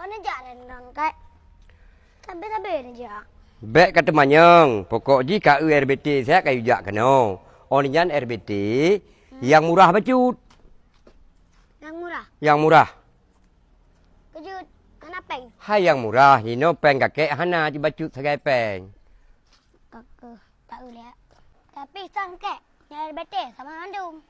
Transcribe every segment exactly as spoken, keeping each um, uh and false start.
Neujak lé nang, Kak. Sabe-sabe neujak. Bék ka teumanyong, pokok jih ka eu R B T siat ka yue jak keunoe. Oh nyan R B T nyang murah bacut. Nyang murah? Nyang murah. Keujeuet, hana péng? Hai nyang murah, jinoe péng kakek hana jibacut sagai péng. Ka keuh, tak ulèe. Tapi sang kek, nyang R B T sama mandum.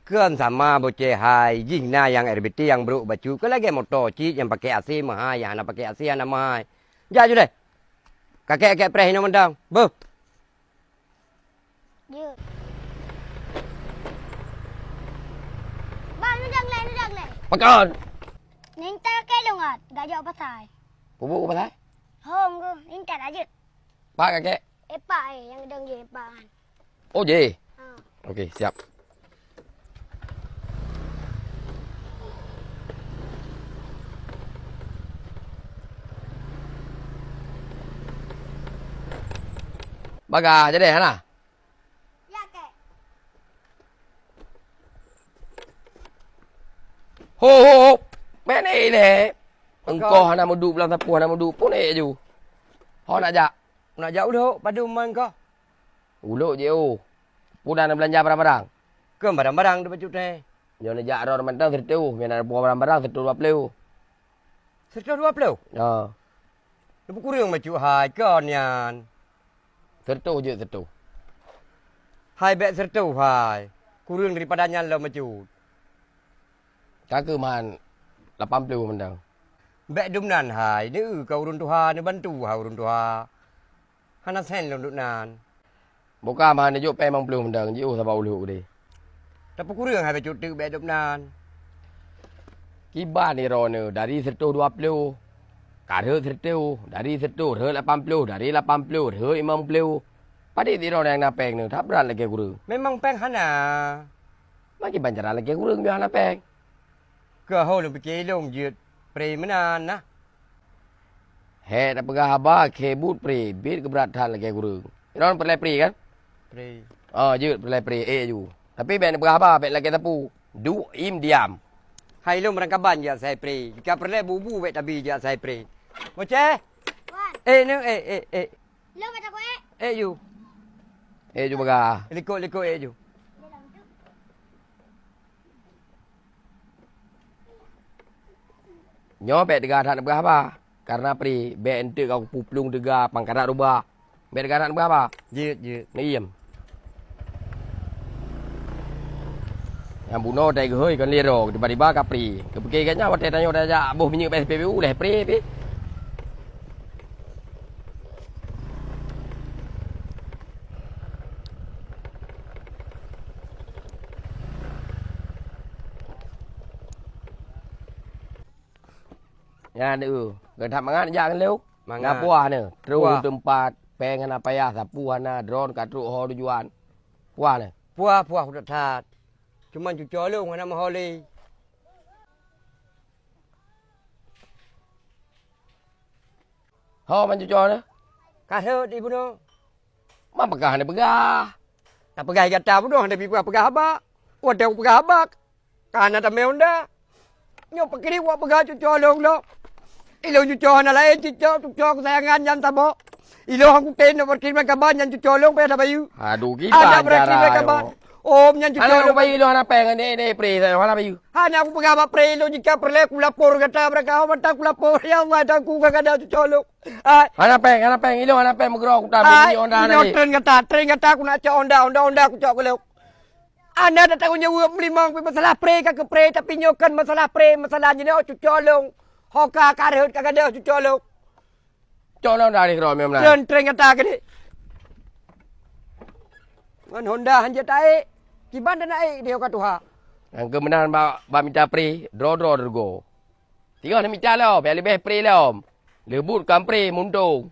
Kon sama boceh hai, jih na nyang R B T nyang brok bacut, kon lagèe moto cit nyang pakai A C meuhai, nyang hana pakai A C hana meuhai. Jak ju deh. Kakek-kakek preh inoe mantong. Beuh. Jeuet. Bang, neudong lé, neudong lé. Pakon? Ninta keu lôn ngat, gajok pasai. Pubu pasai? Hong, ninta dah jeuet. Pak kakek? Eh, Pak, eh, nyang dong je, Pak, kan. Oh, je? Ha. Okey, siap. Bagah jadi, hana? Ya, Kek. Ho, ho, ho. Mene ile. Engkau hana mudu bulan sapu, hana mudu pun eh ju. Ho nak jak. Nak jak udah, padum man kah? Ulok je oh. Pun dah na belanja barang-barang. Ke barang-barang tu bacut teh. Nyoe neujak ron mantong sireutoh, nyoe na buah barang-barang sireutoh dua puluh. Sireutoh dua puluh? Ya. Leubeh kureueng bacut hai kon nyan. Sireutoh je sireutoh. Hai bék sireutoh hai. Kureueng daripada nyan lom bacut. Ka keuh man lapan puluh mantong. Bék dum nan hai, neu ka ureueng tuha neubantu hai ureueng tuha. Hana sen lôn duek nan. Boka meuhan neujok pèng limong ploh meudang jiôh sabab ulôk udeh. Tapeukureueng hai bacut teuk bèk dôb nan. Kiban droeneuh dari sireutoh dua ploh, ka rhot sireutoh, dari sireutoh rhot lapan ploh, dari lapan ploh rhot limong ploh. Padit sidroe nyang na pèng neuh, that brat lagèe kureueng. Memang pèng hana. Ma kiban cara lagèe kureueng meunyoe hana pèng. Keuhôi lôn pike lôn jeuet pre meunan nah. Hék tapeugah haba khé buet pre, biet keubrat that lagèe kureueng. Droen peureulèe pre kan? Pre. Oh, jeuet peureulèe pre, ék ju. Tapi bèk neupeugah haba, bèk lagèe sapeue. Duek im diam. Hai lôn meurangkaban jak sai pre. Jika peureulèe bu-bu bèk tabi jak sai pre. Boceh. Wan. Eh, neu, eh, eh, eh. Lôn bèk takot, eh. Eh, ju. Eh, ju bagah. Likot-likot, eh, ju. Nyoe bèk teuga that neupeugah haba, kareuna pre bèk eunteuk ka kuplueng teuga pangkarat rubah. Bèk teuga that neupeugah haba. Jeuet, jeuet. Neuyiem. Nyang bunoe watèe geuhôi kon lé droe, tiba-tiba ka pre. Geupike gét nyan watèe tanyoe tajak boh minyeuk bak S P B U lheuh pre pih. Nyan, eu, geutak mangat jak ngon lôn. Mangat. Na puah nyoe, troh teumpat, pèng hana payah, sapeue hana, droen ka trok ho tujuan. Puah nyoe. Puah, puah that-that. Cuman cucoe lôn hana meuho lé. Ho man cucoe nyoe? Ka rhot di bunoe. Ma peugah hana peugah. Tapeugah gata bunoe hana peugah-peugah haba. Watèe kupeugah haba, ka hana tamè honda. Nyoe pakri wak peugah cucoe lôn lom. Ilôn cucoe hana laén cucoe, cucoe keusayangan nyan saboh. Ilôn han kutem na pakri meurangkaban nyan cucoe lôn payah tabayeue. Aduh, kiban cara nyoe. Oh, nyan cucoe lôn. Hana kubayeue ilôn hana pèng, nyoe, nyoe pre, hana bayeue. Hana kupeugah bak pre ilôn jika peureulèe kulapor gata beurangkaho mantong kulapor. Ya Allah, dan ku ka gada cucoe lôn. Ai. Hana pèng, hana pèng, ilôn hana pèng meugroe kutam. Ai, minyeuk honda hana lé. Nyoe tren gata, tren gata kunak cok honda, honda, honda kucok keu lôn. Hana tatanggong jaweueb meulimong pih masalah pre ka keu pre, tapi nyoe kon masalah pre, masalah jinoe cucoe lôn. Ho ka, ka rhot ka gadôh cucoe lôn. Cok honda dari keudroe meunan. Tren, tren gata keudéh. Ngon honda hanjeuet taék. Kiban tanak ék di ka tuha. Nyang keu meunan ba, ba mita pre, droe-droe rugoe. Singoh neumita lom, bèk leubeh pre lom. Leubuet kan pre muntong.